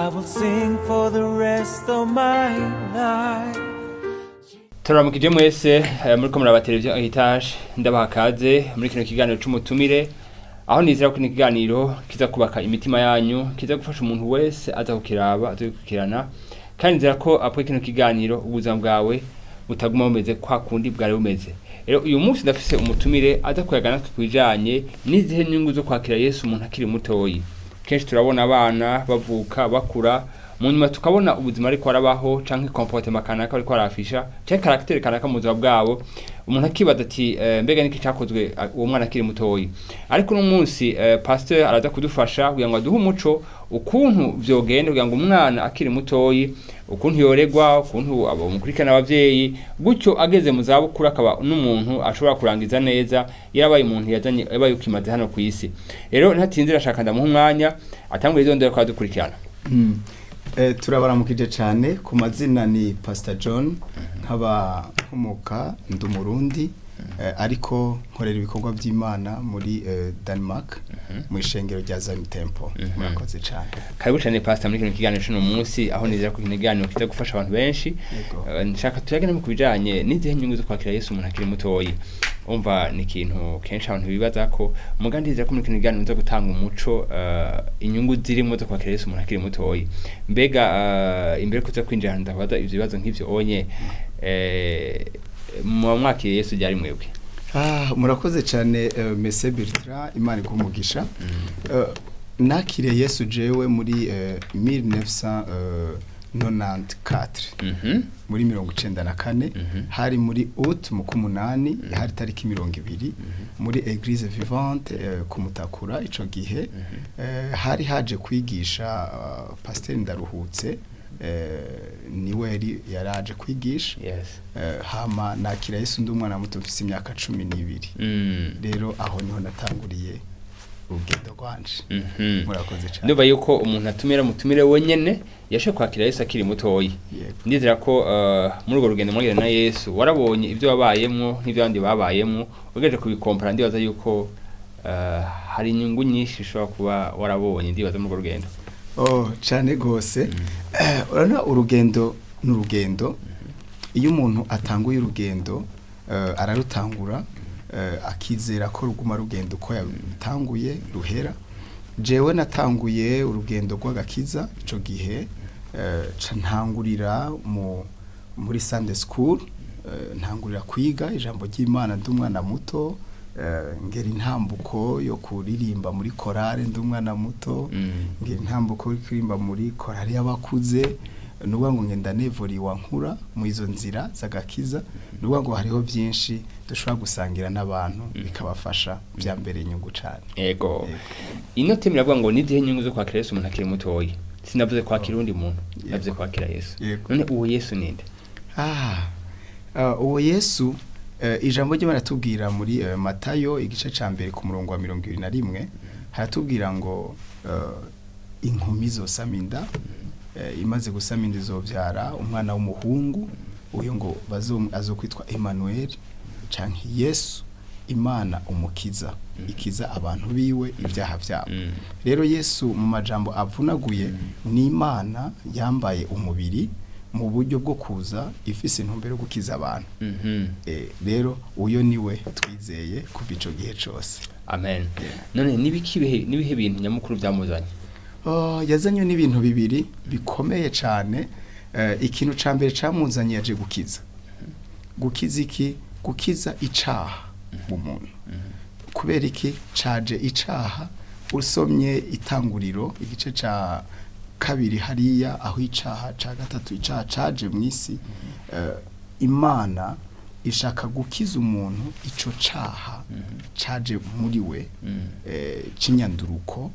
I will sing for the rest of my life. Turaramukije mwese muriko muraba televiziyo Heritage. Ndabaha kaze muri kino kiganiro c'umutumire, aho nizera ko kino kiganiro kiza kubaka imitima yanyu, kiza gufasha umuntu wese aza kukiraba, aza kukirana. Kandi nizera ko après kino kiganiro ubuzima bwawe butaguma bumeze kwa kundi bwari bumeze. Rero uyu munsi ndafise umutumire aza kuyaga natwe kubijanye n'izihe nyungu zo kwakira Yesu umuntu akiri mutoyi. Kenshi turabona abana bavuka, bakura, mu nyuma tukabona ubuzima ariko arabaho, canke comportement kanaka ariko arafisha, canke caractère kanaka mu buzima bwabo. Umuntu akibaza ati: "Mbega niki cakozwe uwo mwana akiri mutoyi?" Ariko uno munsi pasteur araza kudufasha kugira ngo aduhe umuco ukuntu vyogenda kugira ngo umwana akiri mutoyi, ukuntu yoregwa, ukuntu abo mukurikirana, abavyeyi, gutyo ageze mu zabukuru akaba n'umuntu ashobora kurangiza neza, yarabaye umuntu yazanye, yabaye ukimaze hano ku isi. Rero ntatinze, irashaka ndamuha umwanya atangure izondera ko adukurikirana. Turabaramukije cyane. Ku mazina ni Pastor John, nkaba nkomoka, ndi Umurundi, ariko nkorera ibikorwa by'Imana muri Denmark, mu ishengero rya Zion Temple. Murakoze cyane. Karibu cyane, pastor, muri kino kiganiro c'uno munsi, aho nizera ko kino kiganiro kiza gufasha abantu benshi. Yego. Nshaka tuyage no ku bijanye n'izihe nyungu zo kwakira Yesu umuntu akiri mutoyi. Umva, ni ikintu kenshi abantu bibaza ko muga ndizera ko muri kino kiganiro nza gutanga umuco inyungu zirimo zo kwakira Yesu umuntu akiri mutoyi. Mbega imbere kuza kwinjira ahantu ndabaza ivyo bibazo nk'ivyo onye, muba mwakiriye Yesu ryari mwebwe? Ah, murakoze cyane, Mese Bertrand, Imana ikumugisha. Nakiriye Yesu jewe muri 1994, muri 94. Hari muri août, mu kumunani, hari tariki 20, muri Église Vivante kumutakura. Ico gihe hari haje kwigisha Pasteur Ndaruhutse, niwe yari yaraje kwigisha. Hama nakira Yesu ndi umwana muto, mfise imyaka 12. Rero aho niho natanguriye urugendo rwanje. Murakoze cyane. Ndumva yuko umuntu atumira mutumire wenyene yashoboye kwakira Yesu akiri mutoyi. Yego. Ndizera ko muri urwo rugendo mwagirana na Yesu warabonye ibyo wabayemwo n'ibyo abandi babayemwo, ugejeje kubikompara, ndibaza yuko hari inyungu nyinshi ushobora kuba warabonye, ndibaza, muri urwo rugendo. Oh, cyane gose. Urabona, urugendo ni urugendo. Iyo umuntu atanguye urugendo, ararutangura akizera ko ruguma rugenda uko yatanguye ruhera. Jewe natanguye urugendo rw'agakiza ico gihe, ca ntangurira muri Sunday school, ntangurira kwiga ijambo ry'Imana ndi umwana muto, ngera intambuko yo kuririmba muri korale ndi umwana muto, ngera intambuko yo kuririmba muri korale y'abakuze. Nuvuga ngo ngenda nevuriwa, nkura mu izo nzira z'agakiza. Nuvuga ngo hariho byinshi dushobora gusangira n'abantu bikabafasha, bya mbere inyungu cyane. Ego, ino thème iravuga ngo nizihe nyungu zo kwakira Yesu umuntu akiri mutoyi. Sinavuze kwakira undi muntu, navuze kwakira Yesu. Yego. None uwo Yesu ninde? Ah, uwo Yesu, ijambo ry'Imana ratubwira muri Matayo igice ca mbere ku murongo wa 21, haratubwira ngo inkumi izosama inda, imaze gusama inda izovyara umwana w'umuhungu, uyu ngo azokwitwa Emmanuel canke Yesu, Imana umukiza, ikiza abantu biwe ibyaha byabo. Rero Yesu, mu majambo avunaguye, ni Imana yambaye umubiri mu buryo bwo kuza ifise intumbero yo gukiza abantu. Rero uyo niwe twizeye kuva ico gihe cose. Amen. None nibiki bihe, nibihe bintu nyamukuru byamuzanye? Oh, yazanywe n'ibintu bibiri bikomeye cyane. Ikintu ca mbere camuzanye, yaje gukiza. Gukiza iki? Gukiza icaha mu muntu. Kubera iki caje icaha? Usomye Itanguriro igice ca kabiri hariya, aho icaha ca gatatu, icaha caje mu isi, Imana ishaka gukiza umuntu ico caha caje muri we, c'inyanduruko.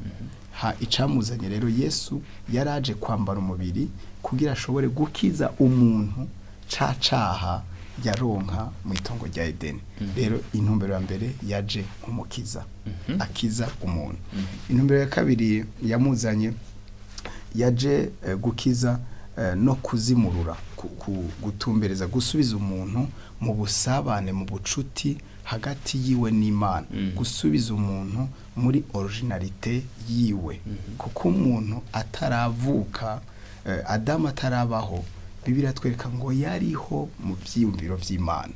Ha icamuzanye rero, Yesu yaraje kwambara umubiri kugira ashobore gukiza umuntu ca caha yaronka mu itongo rya Edeni. Rero intumbero ya mbere, yaje nk'umukiza, akiza umuntu. Intumbero ya kabiri yamuzanye, yaje gukiza no kuzimurura, gutumbereza gusubiza umuntu mu busabane, mu bucuti hagati yiwe n'Imana, gusubiza umuntu muri originalité yiwe, kuko umuntu ataravuka, Adamu atarabaho, Bibiliya twereka ngo yariho mu vyiyumviro vy'Imana.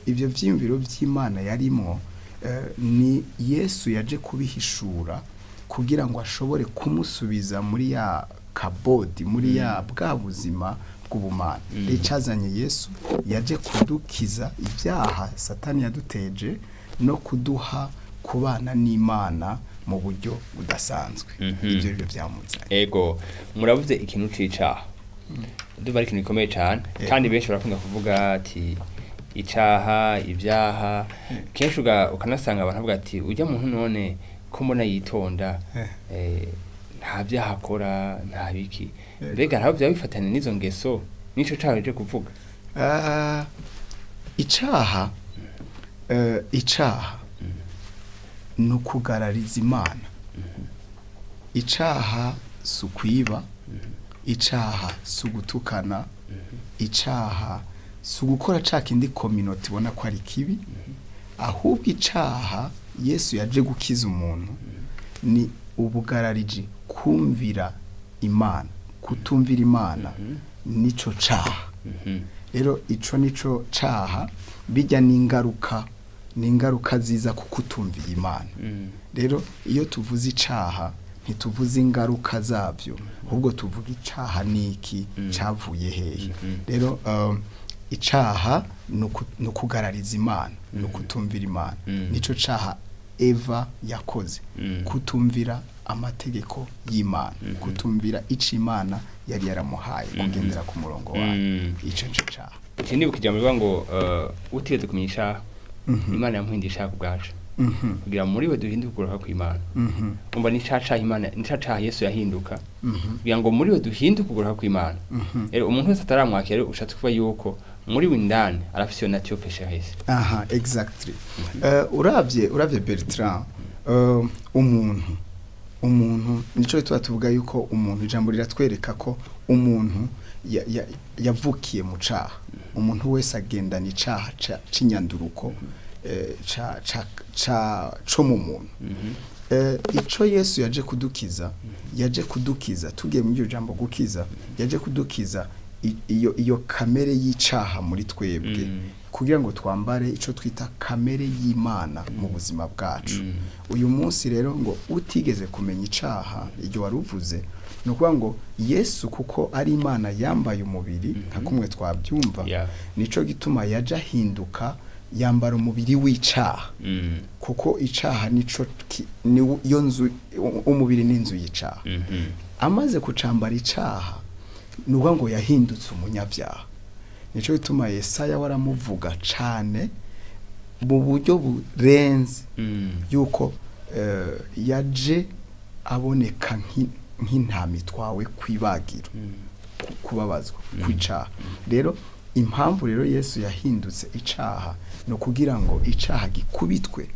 Ibyo vyiyumviro vy'Imana yarimwo, ni Yesu yaje kubihishura kugira ngo ashobore kumusubiza muri ya kabodi, muri ya bwa buzima bw'ubumana. Icazanye Yesu, yaje kudukiza ibyaha Satani yaduteje no kuduha kubana n'Imana mu buryo budasanzwe. Ibyo rero byamuzanye. Ego, muravuze ikintu c'icaha, ndumva ari ikintu gikomeye cane, kandi benshi barakunda kuvuga ati icaha, ibyaha. Kenshi ukanasanga abantu bavuga ati ujya muntu none ko mbona yitonda, nta byaha akora, nta biki. Mbega ntabwo byaba bifatanye n'izo ngeso n'ico caha je kuvuga? Ah, icaha ni ukugarariza Imana. Icaha si ukwiba, icaha si ugutukana, icaha si ugukora ca kindi communauté ibona ko ari kibi. Ahubwo icaha Yesu yaje gukiza umuntu ni ubugarariji, kumvira Imana. Kutumvira Imana nico caha. Rero ico nico caha, bijya n'ingaruka, ni ingaruka ziza kukutumvira Imana. Rero iyo tuvuze icaha, ntituvuze ingaruka zabyo, ahubwo tuvuga icaha niki, cavuye hehe. Rero icaha ni ukugarariza Imana, ni ukutumvira Imana. Nico caha Eva yakoze, kutumvira amategeko y'Imana, kutumvira ico Imana yari yaramuhaye, kugendera ku murongo wayo. Ico nico caha. Iki nibuka ijambo rivuga ngo utigeze kumenya icaha, Imana yamuhinduye icaha ku bwacu, kugira muri we duhinduke ukugororoka kw'Imana. Umva, ni ca caha Imana, ni ca caha Yesu yahinduka kugira ngo muri we duhinduke ukugororoka kw'Imana. Rero umuntu wese ataramwakira rero, ushatse kuvuga yuko muri we indani arafise iyo nature pécheresse. Aha, exactly. Uravye Bertrand, umuntu nico tuba tuvuga yuko umuntu, ijambo riratwereka ko umuntu yavukiye mu caha. Umuntu wese agendana icaha c'inyanduruko, ca ca ca co mu muntu. Ico Yesu yaje kudukiza, yaje kudukiza, tugiye muri iryo jambo gukiza, yaje kudukiza iyo kamere y'icaha muri twebwe, kugira ngo twambare ico twita kamere y'Imana mu buzima bwacu. Uyu munsi rero ngo utigeze kumenya icaha, iryo wari uvuze, ni ukuvuga ngo Yesu, kuko ari Imana yambaye umubiri nka kumwe twabyumva, nico gituma yaje ahinduka, yambara umubiri w'icaha, kuko icaha nico ni yo nzu, umubiri n'inzu y'icaha. Amaze kucambara icaha, ni ukuvuga ngo yahindutse umunyabyaha. Nico gituma Yesaya waramuvuga cane mu buryo burenze, yuko yaje aboneka nk'intama itwawe kwibagiro, kubabazwa kw'icaha. Rero impamvu rero Yesu yahindutse icaha ni ukugira ngo icaha gikubitwe,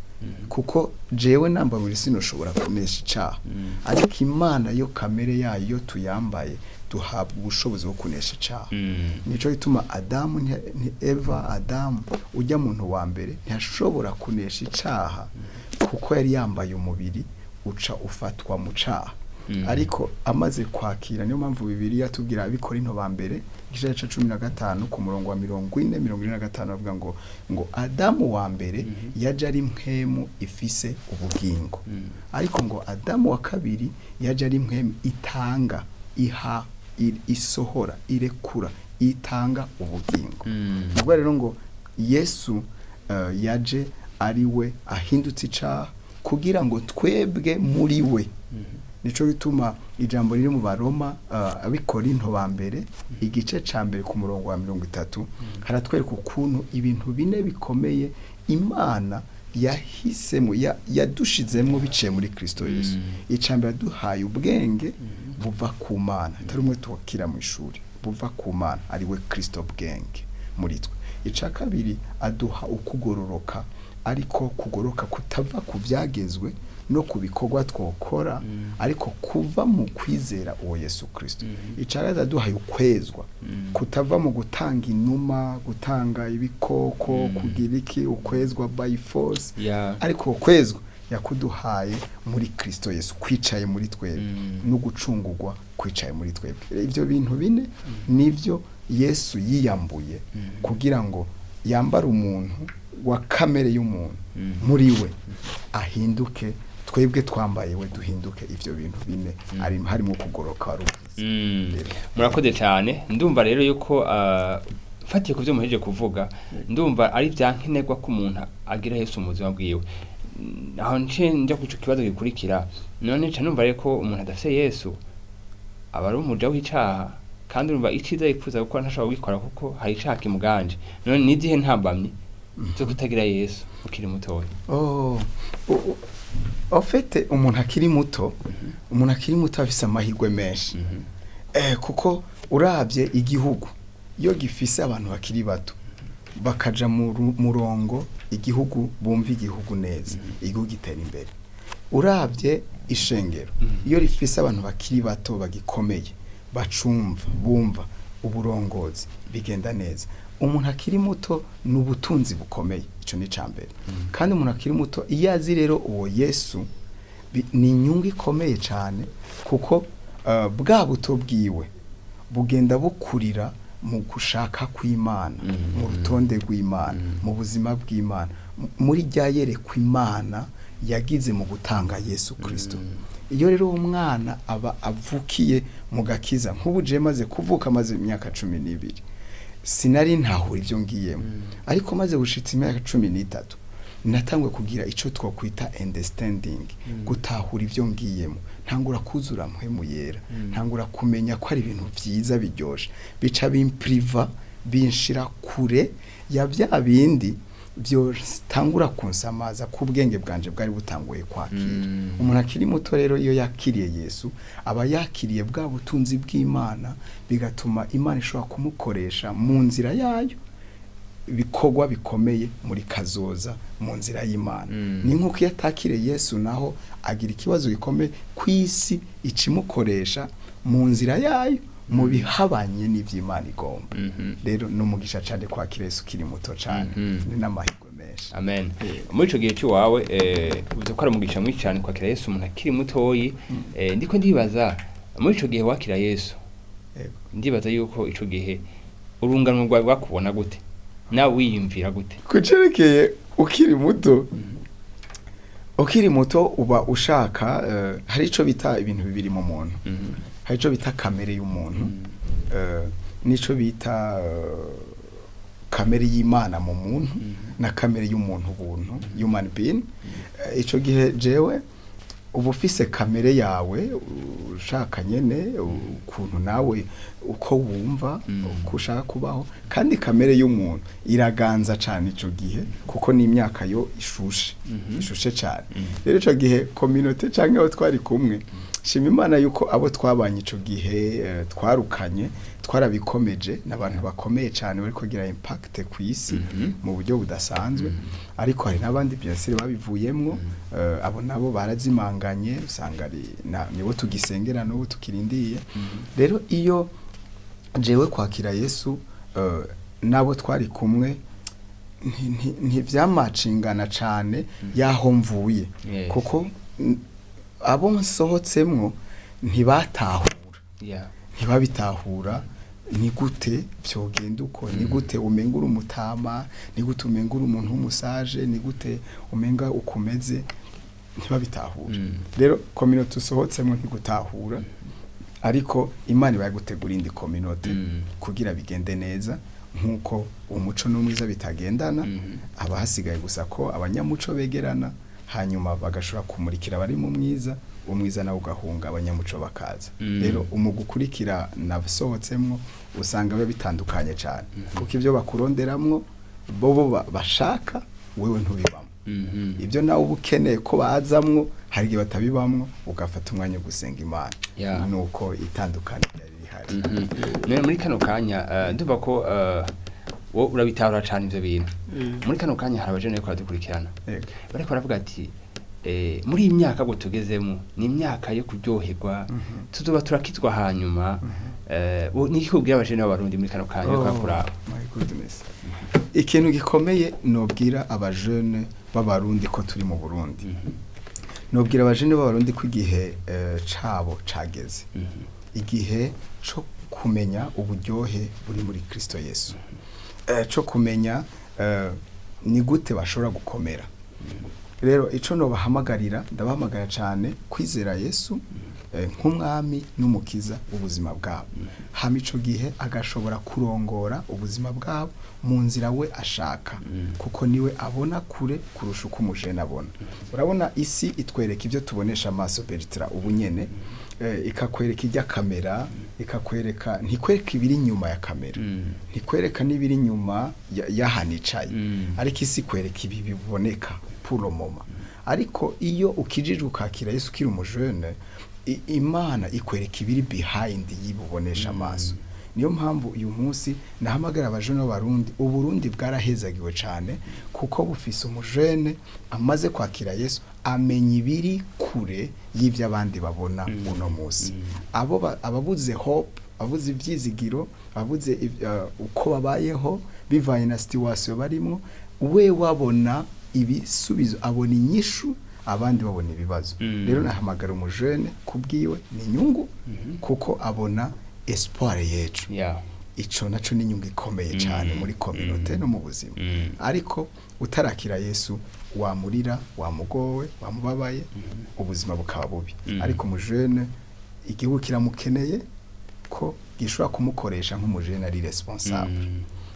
kuko jewe namba muri sinoshobora kunesha icaha, ariko Imana yo kamere yayo iyo tuyambaye duhabwa ubushobozi bwo kunesha icaha. Nico gituma Adamu Eva, Adamu ujya muntu wa mbere, ntiyashobora kunesha icaha kuko yari yambaye umubiri uca ufatwa mu caha. Ariko amaze kwakira, niyo mpamvu Bibiliya tubwira Abikorinto ba mbere igice ca 15 ku murongo wa 40, 45, bavuga ngo Adamu wa mbere yaje ari mpwemu ifise ubugingo, ariko ngo Adamu wa kabiri yaje ari mpwemu itanga, iha, isohora, irekura, itanga ubugingo. Ubwo rero ngo Yesu yaje ari we ahindutse icaha kugira ngo twebwe muri we. Nico gituma ijambo riri mu Baroma, Abikorinto ba mbere igice ca mbere ku murongo wa 30, haratwereka ukuntu ibintu bine bikomeye Imana yahisemo, yadushizemwo biciye muri Kristo Yesu. Ica mbere, yaduhaye ubwenge buva ku Mana, atari umwe tuwakira mu ishuri, buva ku Mana, ari we Kristo bwenge muri twe. Ica kabiri, aduha ukugororoka. Ariko kugoroka kutava ku byagezwe no ku bikorwa twokora, ariko kuva mu kwizera uwo Yesu Kristo. Icagaza duhaye ukwezwa kutava mu gutanga inuma, gutanga ibikoko, kugira iki, ukwezwa by force, ariko ukwezwa yakuduhaye muri Kristo Yesu kwicaye muri twebwe, no gucungurwa kwicaye muri twebwe. Ibyo bintu bine nivyo Yesu yiyambuye kugira ngo yambare umuntu wa kamere y'umuntu muri we, ahinduke twebwe twambaye we, duhinduke ivyo bintu bine, ari harimo kugoroka waruvuze. Murakoze cyane. Ndumva rero yuko mfatiye ku byo muhejeje kuvuga, ndumva ari byankenerwa ko umuntu agira Yesu mu buzima bwiwe. Aho nce nja ku ico kibazo gikurikira. None nca numva rero ko umuntu adafise Yesu aba ari umuja w'icaha, kandi urumva iciza yifuza gukora ntashobora kugikora kuko hari icaha kimuganje. None nizihe ntambamyi zo kutagira Yesu ukiri mutoya? Oh, en fait umuntu akiri muto, umuntu akiri muto afise amahirwe menshi, kuko uravye igihugu iyo gifise abantu bakiri bato bakaja mu murongo, igihugu bumva igihugu neza, igihugu gitera imbere. Uravye ishengero iyo rifise abantu bakiri bato bagikomeye, bacumva, bumva uburongozi, bigenda neza. Umuntu akiri muto ni ubutunzi bukomeye, ico ni icambere. Kandi umuntu akiri muto iyo azi rero uwo Yesu, ni inyungu ikomeye cyane, kuko bwa buto bwiwe bugenda bukurira mu gushaka kw'Imana, mu rutonde rw'Imana, mu buzima bw'Imana, muri rya yerekwa Imana yagize mu gutanga Yesu Kristo. Iyo rero uwo mwana aba avukiye mu gakiza, nk'ubu je maze kuvuka maze imyaka 12, sinari ntahura ibyo ngiyemo, ariko maze gushitsa imyaka 13 natangwe kugira ico twokwita understanding, gutahura ibyo ngiyemo, ntangura kuzura Mpwemu Yera, ntangura kumenya ko ari ibintu vyiza biryoshe, bica bimpriva, binshira kure ya bya bindi vyotangura kunsamaza ku bwenge bwanje bwari butanguye kwakira. Umuntu akiri muto rero iyo yakiriye Yesu aba yakiriye bwa butunzi bw'Imana, bigatuma Imana ishobora kumukoresha mu nzira yayo bikorwa bikomeye muri kazoza mu nzira y'Imana. Ni nk'uko iyo atakiriye Yesu naho agira ikibazo gikomeye ku isi, ikimukoresha mu nzira yayo mu bihabanye n'ivy'Imana igomba. Rero ni umugisha cyane kwakira Yesu ukiri muto cyane, ni n'amahirwe menshi. Amen. Muri ico gihe cy'iwawe, uvuze ko ari umugisha mwinshi cyane kwakira Yesu umuntu akiri mutoyi. Ndiko ndibaza, muri ico gihe wakira Yesu, ndibaza yuko ico gihe urungano rwawe rwakubona gute, nawe wiyumvira gute? Kucerekeye ukiri muto, ukiri muto uba ushaka, hari ico bita ibintu bibiri mu muntu. Hari ico bita kamere y'umuntu, n'ico bita kamere y'Imana mu muntu na kamere y'umuntu buntu, human being. Ico gihe jewe uba ufise kamere yawe ushaka nyene ukuntu nawe uko wumva, uko ushaka kubaho, kandi kamere y'umuntu iraganza cane ico gihe, kuko n'imyaka yo ishushe, ishushe cane. Rero ico gihe communauté canke abo twari kumwe, shima Imana yuko abo twabanye ico gihe, twarukanye, twarabikomeje, n'abantu bakomeye cane bari kugira impact ku isi mu buryo budasanzwe. Ariko hari n'abandi bien sûr babivuyemwo, abo nabo barazimanganye, usanga ari nibo tugisengera n'ubu tukirindiye. Rero iyo jewe kwakira Yesu, nabo twari kumwe ntivyamacingana cane yaho mvuye, kuko abo nsohotsemwo ntibatahura, ntibabitahura. Ni gute vyogenda uko? Ni gute umenga uri umutama? Ni gute umenga uri umuntu w'umusaje? Ni gute umenga ukomeze? Ntibabitahura. Rero communauté usohotsemo ntigutahura, ariko Imana iba yagutegura indi communauté kugira bigende neza. Nk'uko umuco n'umwiza bitagendana, haba hasigaye gusa ko abanyamuco begerana, hanyuma bagashobora kumurikira abari mu mwiza, umwiza nawe ugahunga, abanyamuco bakaza. Rero umugwi ukurikira nasohotsemwo usanga biba bitandukanye cyane, kuko ibyo bakuronderamwo bo bashaka, wewe ntubibamo. Ibyo nawe uba ukeneye ko bazamwo hari igihe batabibamwo, ugafata umwanya wo gusenga Imana. Nuko itandukanye ryari rihari. None muri kano kanya, ndumva ko Wowe urabitahura cane ivyo bintu. Muri kano kanya hari abajene bariko baradukurikirana, Yego. bariko baravuga ati muri iyi myaka ngo tugezemo ni imyaka yo kuryoherwa, tuzoba turakizwa hanyuma. Ni iki ubwira abajene b'abarundi muri kano kanya bariko barakuraba? My goodness. Ikintu gikomeye nobwira abajene b'abarundi ko turi mu Burundi, nobwira abajene b'abarundi ko igihe cabo cageze, igihe co kumenya uburyohe buri muri Kristo Yesu, co kumenya ni gute bashobora gukomera. Rero ico nobahamagarira, ndabahamagarira cyane kwizera Yesu nk'umwami n'umukiza w'ubuzima bwabo, hama ico gihe agashobora kurongora ubuzima bwabo mu nzira we ashaka, kuko niwe abona kure kurusha uko umujene abona. Urabona, isi itwereka ibyo tubonesha amaso, Bertrand, ubu nyene ikakwereka ijya kamera, ikakwereka, ntikwereka ibiri inyuma ya kamera, ntikwereka n'ibiri inyuma y'ahanicaye. Ariko isi ikwereka ibi biboneka pour le moment. Ariko iyo ukijijwe, ukakira Yesu ukiri umujene, Imana ikwereka ibiri behind yibubonesha amaso. Niyo mpamvu uyu munsi nahamagara abajene b'abarundi. Uburundi bwarahezagiwe cyane kuko bufise umujene amaze kwakira Yesu, amenya ibiri kure y'ibyo abandi babona uno munsi. Abo ababuze hope, ababuze ibyizigiro, ababuze uko babayeho bivanye na situation barimo, we wabona ibisubizo, abona inyishu abandi babona ibibazo. Rero nahamagara umujene kubwiwe ni inyungu, kuko abona espoir y'ejo. Ico naco ni inyungu ikomeye cyane muri communauté no mu buzima. Ariko utarakira Yesu, wamurira, wamugowe, wamubabaye, ubuzima bukaba bubi. Ariko umujene, igihugu kiramukeneye ko gishobora kumukoresha nk'umujene ari responsable.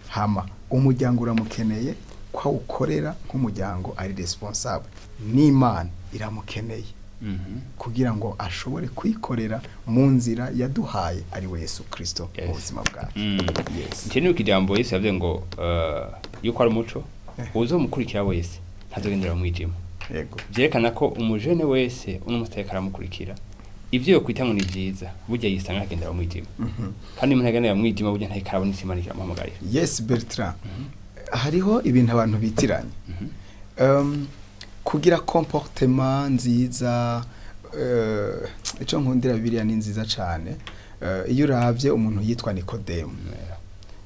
Hama umuryango uramukeneye ko awukorera nk'umuryango ari responsable, n'Imana iramukeneye kugira ngo ashobore kwikorera mu nzira yaduhaye, ari we Yesu Kristo, mu buzima bwacu. Yes. Nje ni ijambo Yesu yavuze ngo yuko ari umuco, uzomukurikira wese ntazogendera mu mwijima. Vyerekana ko umujene wese uno musi aramukurikira, ivyo yokwita ngo ni vyiza, burya yisanga agendera mu mwijima. Kandi umuntu agendera mu mwijima, burya ntahiko arabona icyo Imana iramuhamagarira. Yes, Bertrand, hariho ibintu abantu bitiranye. Kugira comportement nziza, ico nkundira Bibiliya ni nziza cane. Iyo uravye umuntu yitwa Nikodemu,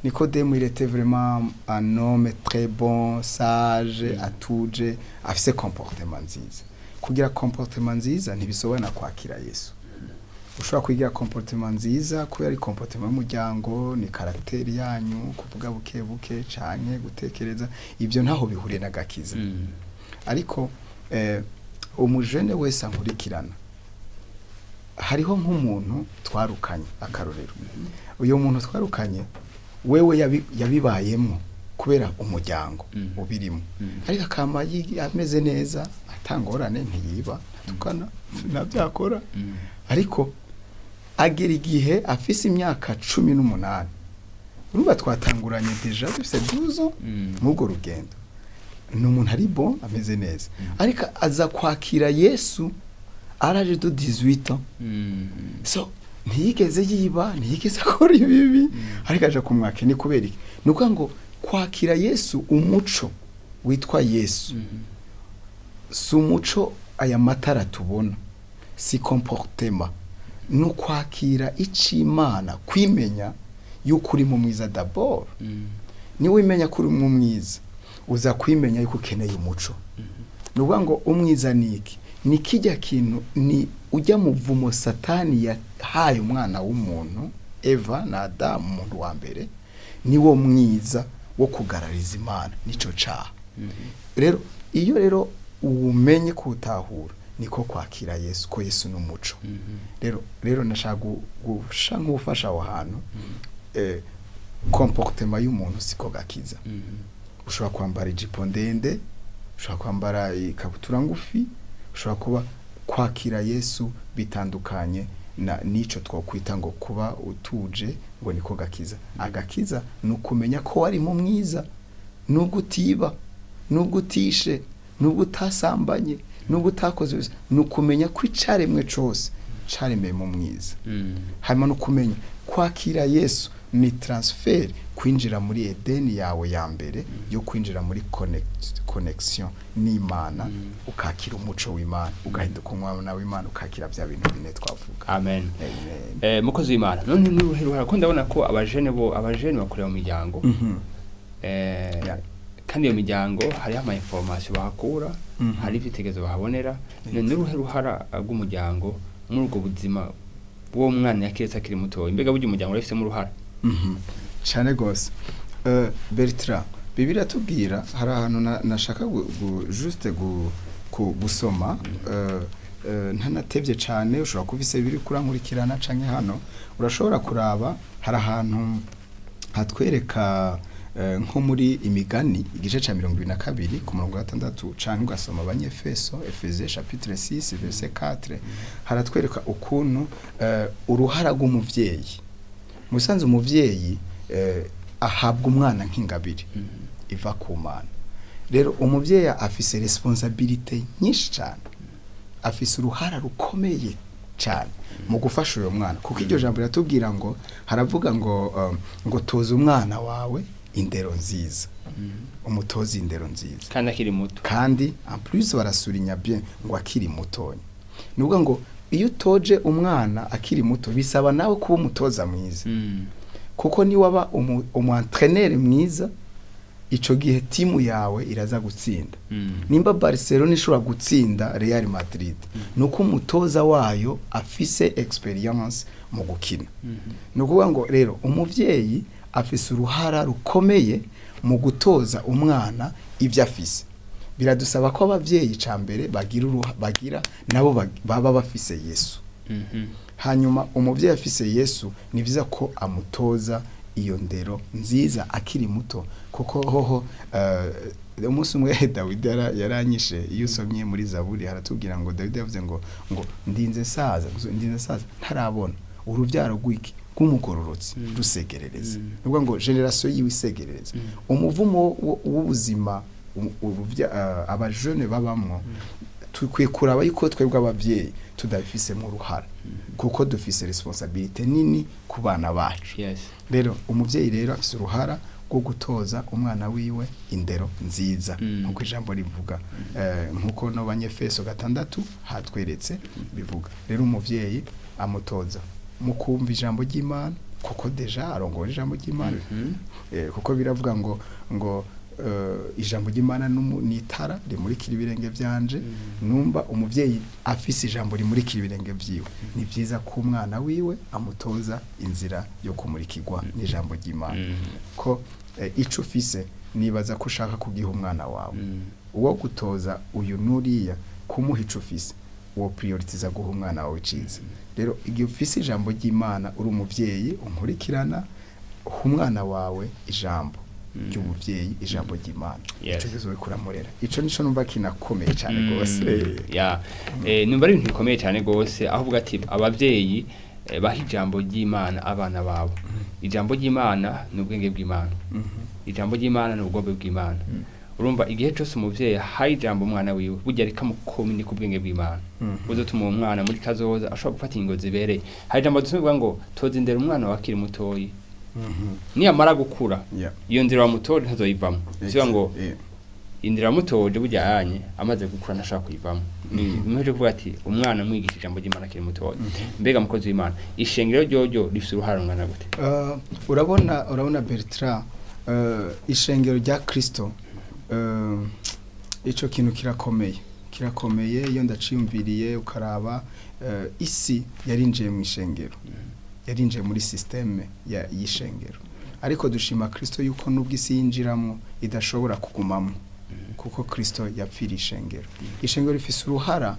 Nikodemu, il était vraiment un homme très bon, sage, atuje, afise comportement nziza. Kugira comportement nziza ntibisobanura kwakira Yesu. Ushobora kwigira comportement nziza kubera ari comportement y'umuryango, ni caractère yanyu, kuvuga buke buke canke gutekereza, ibyo ntaho bihuriye n'agakiza. Ariko umujene wese ankurikirana, hariho nk'umuntu twarukanye, akarorero, uyu muntu twarukanye wewe yabibayemwo kubera umuryango ubirimo, ariko akama ameze neza, atangorane, ntiyiba, ntatukana, ntabyakora. Ariko agera igihe afise imyaka 18, urumva twatanguranye déjà dufise 12 mw'urwo rugendo, ni umuntu ari bon, ameze neza, ariko aza kwakira Yesu à l'âge de 18 ans. So ntiyigeze yiba, ntiyigeze akora ibibi, ariko aja kumwakira. Ni kubera iki? Ni ukuvuga ngo kwakira Yesu, umuco witwa Yesu, si umuco aya matara tubona, si comportement, ni ukwakira icimana, kwimenya yuko uri mu mwiza d'abord. Niwe wimenya ko uri mu mwiza, uza kwimenya yuko ukeneye umuco. Ni ukuvuga ngo umwiza ni iki? Ni kijya kintu, ni ujya muvumo Satani yahaye umwana w'umuntu, Eva na Adamu, umuntu wa mbere, ni wo mwiza wo kugarariza Imana, nico caha. Rero iyo rero umenye kuwutahura, niko kwakira Yesu, ko Yesu ni umuco. Rero nashaka gusha nk'ufasha aho hantu. Comportement y'umuntu siko gakiza. Ushobora kwambara ijipo ndende, ushobora kwambara ikabutura ngufi, ushobora kuba kwakira Yesu bitandukanye na nico twokwita ngo kuba utuje ngo niko gakiza. Agakiza ni ukumenya ko wari mu mwiza nubwo utiba, nubwo utishe, nubwo utasambanye, nubwo utakoze ibisa. Ni ukumenya ko icaremwe cose caremeye mu mwiza. Hanyuma no kumenya kwakira Yesu. Ni transfert kwinjira muri Edeni yawe ya mbere, yo kwinjira muri connection n'Imana, ukakira umuco w'Imana, ugahinduka umwana w'Imana, ukakira bya bintu bine twavuga. Amen. Amen. Mukozi w'Imana, none ni uruhe ruhara, ko ndabona ko abajene bo, abajene bakorera mu miryango, kandi iyo miryango hariho ama information bahakura, hari ivyitegerezo bahabonera. None ni uruhe ruhara rw'umuryango muri ubwo buzima bw'uwo mwana yakiretse akiri mutoya? Mbega burya umuryango urabifisemo uruhara? Cyane gose. Bertrand, Bibiliya tubwira hari ahantu nashaka juste gusoma, ntanatevye cane. Ushobora kuba ufise biri kurankurikirana canke hano urashobora kuraba, hari ahantu hatwereka, nko muri Imigani igice ca 22 ku murongo wa 6, canke ugasoma Abanyefeso, Ephésiens chapitre 6 verset 4, haratwereka ukuntu uruhara rw'umuvyeyi. Musanze umuvyeyi ahabwa umwana nk'ingabire iva ku Mana. Rero umuvyeyi afise responsabilité nyinshi cyane, afise uruhara rukomeye cyane mu gufasha uyo mwana, kuko iryo jambo riratubwira ngo, haravuga ngo toza umwana wawe indero nziza, umutoze indero nziza kandi akiri muto. Kandi en plus barasurinya bien ngo akiri mutonya. Nuvuga ngo iyo utoje umwana akiri muto, bisaba nawe kuba umutoza mwiza, kuko ni waba umu entraîneur mwiza, ico gihe timu yawe iraza gutsinda. Nimba Barcelona ishobora gutsinda Real Madrid, nuko umutoza wayo afise expérience mu gukina. Ni ukuvuga ngo rero umuvyeyi afise uruhara rukomeye mu gutoza umwana ibyo afise. Biradusaba ko abavyeyi ca mbere bagira bagira nabo baba bafise Yesu. Hanyuma umuvyeyi afise Yesu, ni vyiza ko amutoza iyo ndero nziza akiri muto, kuko hoho umunsi umwe Dawidi yaranyishe. Iyo usomye muri Zaburi, haratubwira ngo Dawidi yavuze ngo ndinze saza, ndinze saza ntarabona uruvyaro rw'iki, rw'umugororotsi rusegerereza. Nuvuga ngo génération yiwe isegerereza. Umuvumo w'ubuzima abajene babamwo, tukwiye kuraba yuko twebwe abavyeyi tudabifisemo uruhara, kuko dufise responsabilité nini ku bana bacu. Rero umuvyeyi rero afise uruhara rwo gutoza umwana wiwe indero nziza, nkuko ijambo rivuga, nkuko no Banyefeso 6 hatweretse bivuga. Rero umuvyeyi amutoza mu kumva ijambo ry'Imana, kuko déjà arongora ijambo ry'Imana. Kuko biravuga ngo ijambo ry'Imana ni itara rimurikira ibirenge vyanje. Numba umuvyeyi afise ijambo rimurikira ibirenge vyiwe, ni vyiza ko umwana wiwe amutoza inzira yo kumurikirwa n'ijambo ry'Imana. Ko ico ufise, nibaza ko ushaka kugiha umwana wawe. Uwo gutoza uyu nuriya kumuha ico ufise, uwo prioritiza guha umwana wawe ciza. Rero igihe ufise ijambo ry'Imana, uri umuvyeyi unkurikirana, uha umwana wawe ijambo ry'umuvyeyi, ijambo ry'Imana. Ico kizo kuramurera, ico nico numva kinakomeye cyane gose. Ya, numva ari ibintu bikomeye cyane gose, aho uvuga ati abavyeyi baha ijambo ry'Imana abana babo. Ijambo ry'Imana ni ubwenge bw'Imana, ijambo ry'Imana ni ubugombe bw'Imana. Urumva, igihe cyose umuvyeyi ahaye ijambo umwana wiwe, burya ariko amukominika ubwenge bw'Imana buzotuma uwo mwana muri kazoza ashobora gufata ingingo zibereye. Hari ijambo dusoma ngo toza indero umwana wawe akiri mutoyi, niyamara gukura iyo nzira wamutoje ntazoyivamo. Bivuga ngo inzira wamutoje burya yanye amaze gukura ntashobora kuyivamo. Ni bimwe byo kuvuga ati umwana mwigisha ijambo ry'Imana akiri mutoya. Mbega mukozi w'Imana, ishengero ryoryo rifite uruhara rungana gute? Urabona Bertrand, ishengero rya Kristo, ico kintu kirakomeye, kirakomeye. Iyo ndaciyumviriye, ukaraba isi yarinjiye mu ishengero, yarinjiye muri système y'ishengero, ariko dushima Kristo yuko nubwo isi yinjiramo idashobora kugumamo, kuko Kristo yapfiriye ishengero. Ishengero rifise uruhara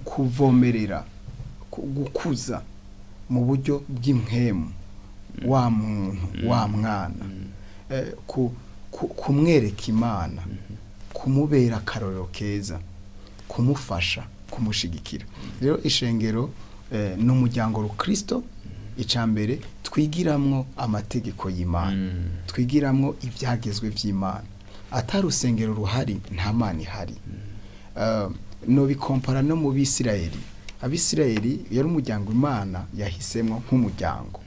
kuvomerera, gukuza mu buryo bw'impwemu wa muntu, wa mwana, kumwereka Imana, kumubera akarorero keza, kumufasha, kumushigikira. Rero ishengero ni umuryango rukristo icya mbere twigiramwo amategeko y'Imana, twigiramwo ibyagezwe by'Imana. Atari urusengero ruhari, nta Mana ihari. Nobikompara no mu Bisirayeli. Abisirayeli yari umuryango Imana yahisemo nk'umuryango.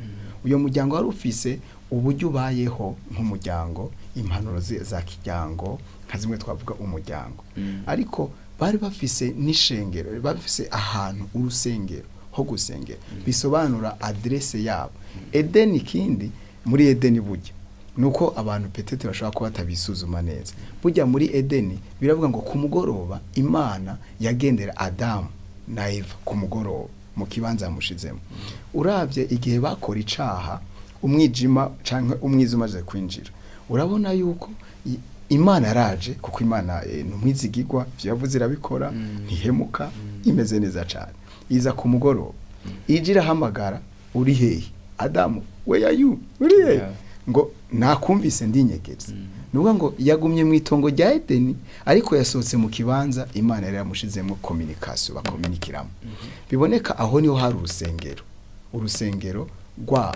Uyo muryango wari ufise uburyo ubayeho nk'umuryango, impanuro za kiryango nka zimwe twavuga umuryango. Ariko bari bafise n'ishengero, bari bafise ahantu urusengero ho gusengera, bisobanura adresse yabo. Edeni, ikindi muri Edeni burya nuko abantu peut-être bashobora kuba batabisuzuma neza. Burya muri Edeni biravuga ngo ku mugoroba Imana yagendera Adamu na Eva ku mugoroba mu kibanza yamushizemo. Uravye igihe bakora icaha, umwijima canke umwiza umaze kwinjira, urabona yuko Imana yaraje, kuko Imana ni umwizigirwa, ivyo yavuze irabikora, ntihemuka, imeze neza cane. Iza ku mugoroba, ije irahamagara: "Uri hehe Adamu? Where are you? Uri hehe?" Ngo: "Nakumvise ndinyegeza." Ni ukuvuga ngo yagumye mu itongo rya Edeni, ariko yasohotse mu kibanza Imana yari yamushizemo communication, bakominikiramo. Biboneka aho niho hari urusengero, urusengero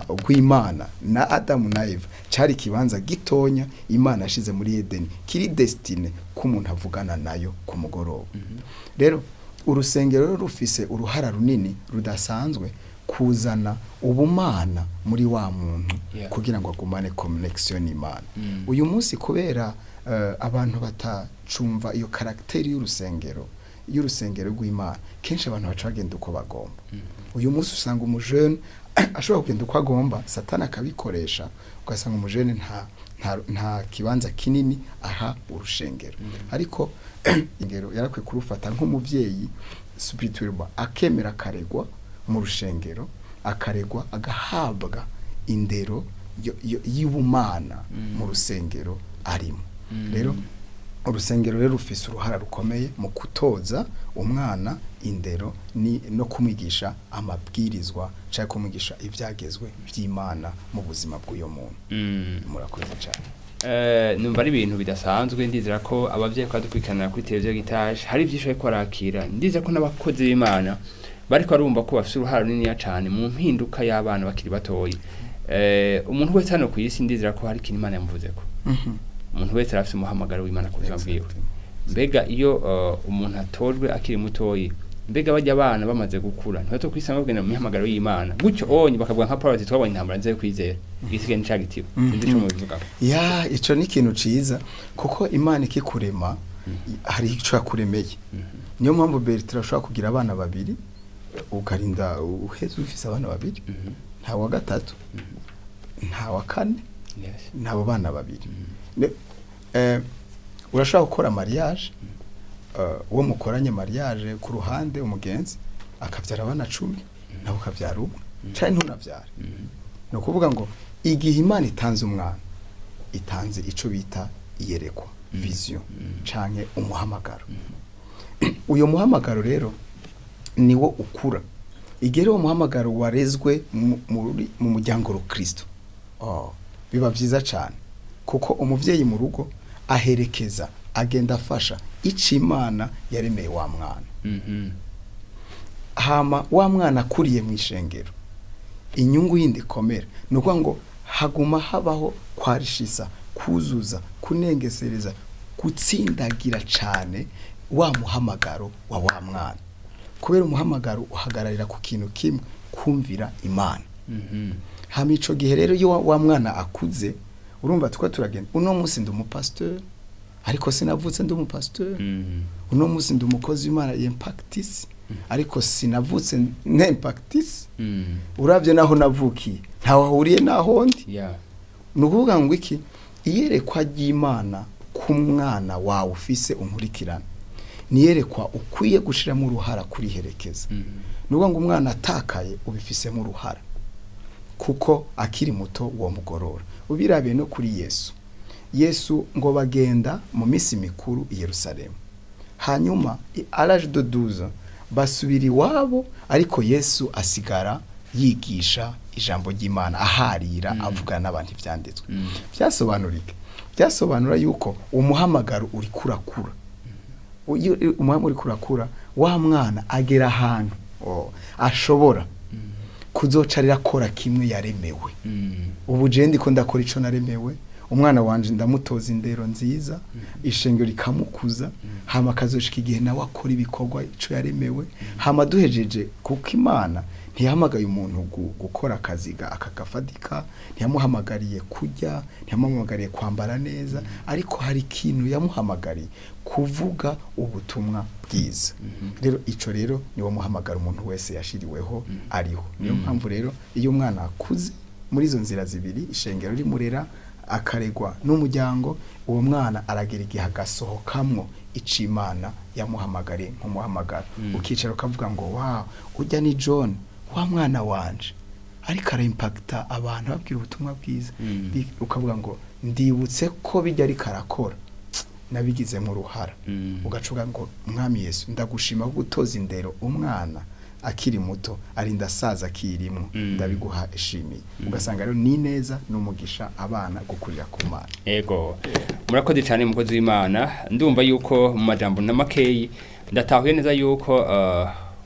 rw'Imana na Adamu na Eva. Cari ikibanza gitonya Imana yashize muri Edeni kiri destiné ko umuntu avugana nayo ku mugoroba. Rero urusengero rero rufise uruhara runini rudasanzwe kuzana ubumana muri wa muntu kugira ngo agumane connection n'Imana. Uyu munsi kubera abantu batacumva iyo caractère y'urusengero rw'Imana, kenshi abantu baca bagenda uko bagomba. Uyu munsi usanga umujene ashobora kugenda uko agomba, Satani akabikoresha, ugasanga umujene nta kibanza kinini aha urushengero. Ariko ingero yarakwiye kurufata nk'umuvyeyi spirituellement, akemera akaregwa mu rushengero, akaregwa agahabwa indero y'ubumana mu rusengero arimo. Rero urusengero rero rufise uruhara rukomeye mu kutoza umwana indero ni no kumwigisha amabwirizwa cyangwa kumwigisha ibyagezwe by'Imana mu buzima bw'uyo muntu. Murakoze cyane. Numva ari ibintu bidasanzwe. Ndizera ko abavyeyi kwa dukurikiranira kuri televiziyo Gitaje hari byinshi bariko barakira. Ndizera ko n'abakozi b'Imana bariko barumva ko bafise uruhara runiniya cane mu mpinduka y'abana bakiri batoyi. Umuntu wese hano ku isi, ndizera ko hari ikintu Imana yamuvuzeko. Umuntu wese arafise umuhamagaro w'Imana ku buzima bwiwe. Mbega iyo umuntu atojwe akiri mutoyi, mbega bajya abana bamaze gukura ntibato kwisanga bagenda mu mihamagaro y'Imana gutyo onye, bakavuga nka Paul ati: "Twabonye intambara nziza yo kwizera, igisigaye ni ca gitibo"? Sinzi ico mubivugako. Ya, ico ni ikintu ciza, kuko Imana ikikurema hari ico yakuremeye. Niyo mpamvu Bertrand ashobora kugira abana babiri, ukarinda uheze ufise abana babiri, nta wa gatatu, nta wa kane, nabo bana babiri. Urashobora gukora mariage, uwo mukoranye mariage ku ruhande, umugenzi akabyara abana 10, nawe ukabyara umwe canke ntunavyare. Ni ukuvuga ngo igihe Imana itanze umwana, itanze ico bita iyerekwa, vision canke umuhamagaro. Uyo muhamagaro rero niwo ukura. Igihe rero uwo muhamagaro warezwe mu muryango rukristo, oh, biba byiza cyane, kuko umuvyeyi mu rugo aherekeza, agenda afasha ico Imana yaremeye wa mwana. Hama wa mwana akuriye mu ishengero, inyungu yindi ikomera ni ukuvuga ngo haguma habaho kwarishisa, kuzuza, kunengesereza, gutsindagira cane wa muhamagaro wa wa mwana, kubera umuhamagaro uhagararira ku kintu kimwe: kumvira Imana. Hama ico gihe rero iyo wa mwana akuze, urumva tuko turagenda. Uno munsi ndi umupasteur, ariko sinavutse ndi umupasteur. Uno munsi ndi umukozi w'Imana impactisi, ariko sinavutse ne impactisi. Uravye naho navukiye ntaho ahuriye naho ndi. Ni ukuvuga ngo iki? Iyerekwa ry'Imana ku mwana wawe ufise unkurikirana niyerekwa ukwiye gushiramo uruhara kuriherekeza. Ni ukuvuga ngo umwana atakaye ubifisemo uruhara, kuko akiri muto uwo mugorora. Ubirabiye no kuri Yesu, Yesu ngo bagenda mu minsi mikuru i Yerusalemu, hanyuma à l'âge de 12 basubira iwabo, ariko Yesu asigara yigisha ijambo ry'Imana, aharira, avugana n'abantu ivyanditswe. Byasobanura iki? Byasobanura yuko umuhamagaro uri kurakura. Iyo umuhamagaro uri kurakura, wa mwana agera ahantu, oh, ashobora kuzocarira akora kimwe yaremewe. Ubu je ndiko ndakora ico naremewe. Umwana wanje ndamutoza indero nziza, ishengero rikamukuza, hama akazoshika igihe nawe akora ibikorwa ico yaremewe. Hama duhejeje, kuko Imana ntiyahamagaye umuntu gukora akazi akagafatika, ntiyamuhamagariye kurya, ntiyamuhamagariye kwambara neza, ariko hari ikintu yamuhamagariye: kuvuga ubutumwa bwiza. Rero ico rero niwo muhamagara umuntu wese yashiriweho ariho. Niyo mpamvu rero iyo umwana akuze muri izo nzira zibiri, ishengero rimurera, akaregwa n'umuryango, uwo mwana aragera igihe agasohokamwo ico Imana yamuhamagariye nk'umuhamagaro. Ukicara ukavuga ngo: "Wow, ujya ni John, wa mwana wanje, ariko araimpacta abantu ababwira ubutumwa bwiza." Ukavuga ngo: "Ndibutse ko bijya ariko arakora nabigizemo uruhara." Ugacuga ngo: "Mwami Yesu, ndagushima ko gutoza indero umwana akiri muto arinda asaza akirimwo, ndabiguha ishimiye." Ugasanga rero ni neza n'umugisha abana gukurira ku Mana. Ego, murakoze cyane, mukozi w'Imana. Ndumva yuko mu majambo na makeyi ndatahuye neza yuko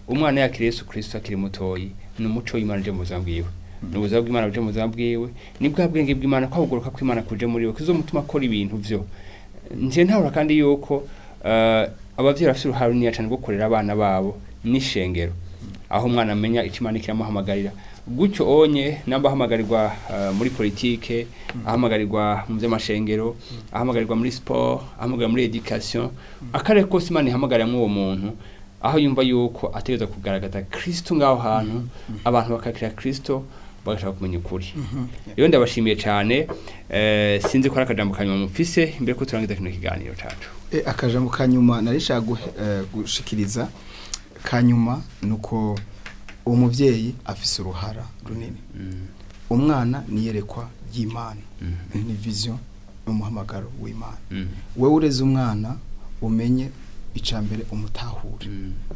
umwana yakiriye Yesu Kristo akiri mutoyi ni umuco w'Imana uje mu buzima bwiwe, ni ubuzima bw'Imana buje mu buzima bwiwe, ni bwa bwenge bw'Imana, kwahuguruka kw'Imana kuje muri we kuzomutuma akora ibintu vyo nje ntahura. Kandi yuko abavyeyi bafite uruhare runini cyane rwo kurera abana babo n'ishengero, aho umwana amenya icyo Imana kiramuhamagarira gutyo onye namba ahamagarirwa muri politike, ahamagarirwa mu by'amashengero, ahamagarirwa muri sport, ahamagarirwa muri education, akarere kose Imana ihamagariramo uwo muntu, aho yumva yuko ategerezwa kugaragaza Kristo ngaho hantu, abantu bakakira Kristo, bagashaka kumenya ukuri. Rero ndabashimiye cyane. Sinzi ko ari akajambo kanyuma mufise imbere ko turangiza kino kiganiro cacu. Akajambo ka nyuma narishaka gushikiriza kanyuma nuko umuvyeyi afise uruhara runini. Umwana niyerekwa ry'Imana, ni vision, n'umuhamagaro w'Imana. Wewe ureze umwana, umenye icambere umutahure.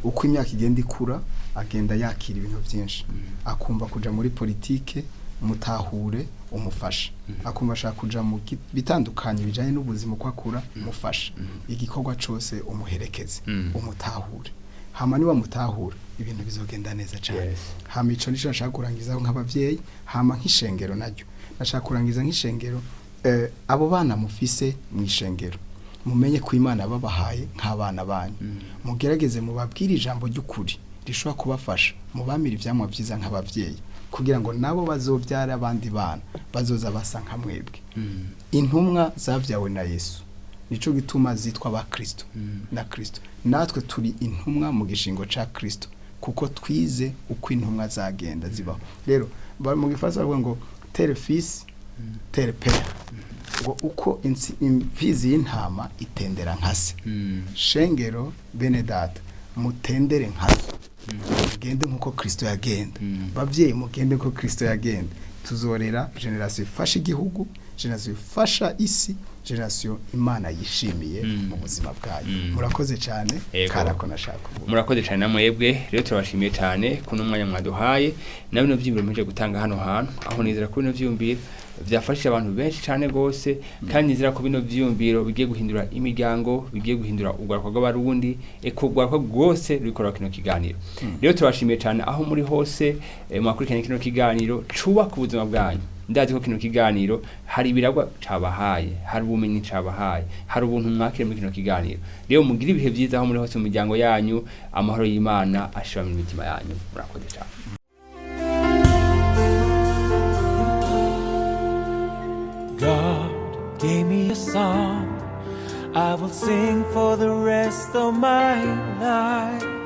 Uko imyaka igenda ikura, agenda yakira ibintu byinshi, akumva kuja muri politike, mutahure, umufashe. Akumva ashaka kuja mu bitandukanye bijanye n'ubuzima uko akura, mufashe. Igikorwa cose umuherekeze, umutahure. Hama niba mutahura, ibintu bizogenda neza cyane. Hama ico nico nashaka kurangizaho nk'abavyeyi. Hama nk'ishengero naryo nashaka kurangiza nk'ishengero, abo bana mufise mu ishengero, mumenye ko Imana babahaye nk'abana banyu. Mugerageze mubabwire ijambo ry'ukuri rishobora kubafasha, mubamire ivyamwa vyiza nk'abavyeyi, kugira ngo nabo bazovyara abandi bana bazoza basa nka mwebwe. Intumwa zavyawe na Yesu, nico gituma zitwa ba Kristo na Kristo. Natwe turi intumwa mu gishingo ca Kristo, kuko twize uko intumwa zagenda zibaho. Rero mu gifaransa bavuga ngo: "Tel fils, tel père", ngo uko imfizi y'intama itendera nka se. Shengero, bene data, mutendere nka se, mugende nk'uko Kristo yagenda. Bavyeyi, mugende nk'uko Kristo yagenda. Tuzorera génération ifasha igihugu, génération ifasha isi, génération Imana yishimiye mu buzima bwayo. Murakoze cyane. Karako nashaka kuvuga. Murakoze cyane namwebwe. Rero turabashimiye cyane kuno mwanya mwaduhaye na bino vyiyumviro muje gutanga hano hantu, aho nizera ko bino vyiyumviro vyafashije abantu benshi cyane gose, kandi nizera ko bino vyiyumviro bigiye guhindura imiryango, bigiye guhindura urwaruka rw'Abarundi, eko urwaruka rwose rurikora kino kiganiro. Rero turabashimiye cyane aho muri hose, mwakurikiranye kino kiganiro cubaka ubuzima bwanyu. Ndazi ko kino kiganiro hari ibiragwa cabahaye, hari ubumenyi cabahaye, hari ubuntu mwakire muri kino kiganiro. Rero mugire ibihe byiza aho muri hose mu miryango yanyu. Amahoro y'Imana ashira mu mitima yanyu. Murakoze cyane. God gave me a song I will sing for the rest of my life.